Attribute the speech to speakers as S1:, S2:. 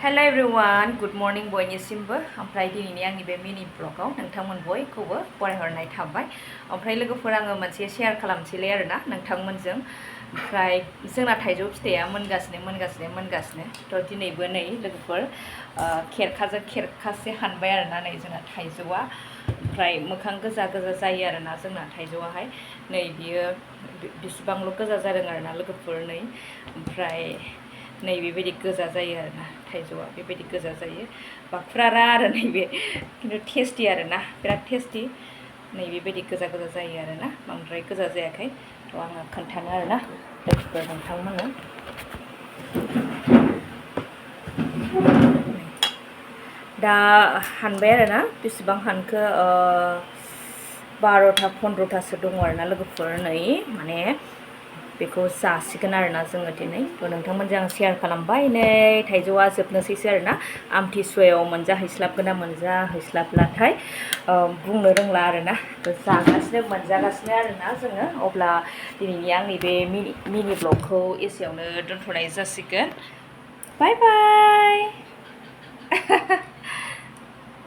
S1: Hello everyone, good morning बयनिसिमबो ओमफ्राय दिनैनि आंनि बे मिनि ब्लगाव नोंथांमोन बयखौबो बरायहरनाय थाबाय ओमफ्राय लोगोफोर आङो मोनसे शेयार खालामसैलाय आरोना नोंथांमोनजों ओमफ्राय जोंना थाइजौ फिथाइया मोनगासिनो थ' दिनैबो नै लोगोफोर खेरखाजों खेरखासे हानबाय आरोना नै जोंना थाइजौआ ओमफ्राय मोखां गोजा जायो आरोना जोंना थाइजौआहाय नै बियो बिसिबांल' गोजा जादों आरोना लोगोफोर नै ओमफ्राय नै बेबायदि गोजा जायो आरोना थाइजौआ बेबायदि गोजा जायो बाखुरारा आरो नैबे खिन्थु टेस्टि आरोना बिराद टेस्टि नै बेबायदि गोजा जायो आरोना बांद्राय गोजा जायाखै थ' आङो खोन्थानो आरोना लोगोफोर नोंथांमोननो दा हानबाय आरोना बेसेबां हानखो 12टा 15टासो दङ आरोना लोगोफोर नै माने बेखौ जासिगोन आरोना जोङो दिनै थ' नोंथांमोनजों आं शेयार खालामबाय नै थाइजौआ जोबनोसैसो आरोना आमथिसुवायाव मोनजाहैस्लाबगोन ना मोनजाहैस्लाबलाथाय बुंनो रोंला आरोना थ' मोनजागासिनो आरोना जोङो अब्ला दिनैनि आंनि बे मिनि ब्लगखौ एसेयावनो दोनथ'नाय जासिगोन बाय बाय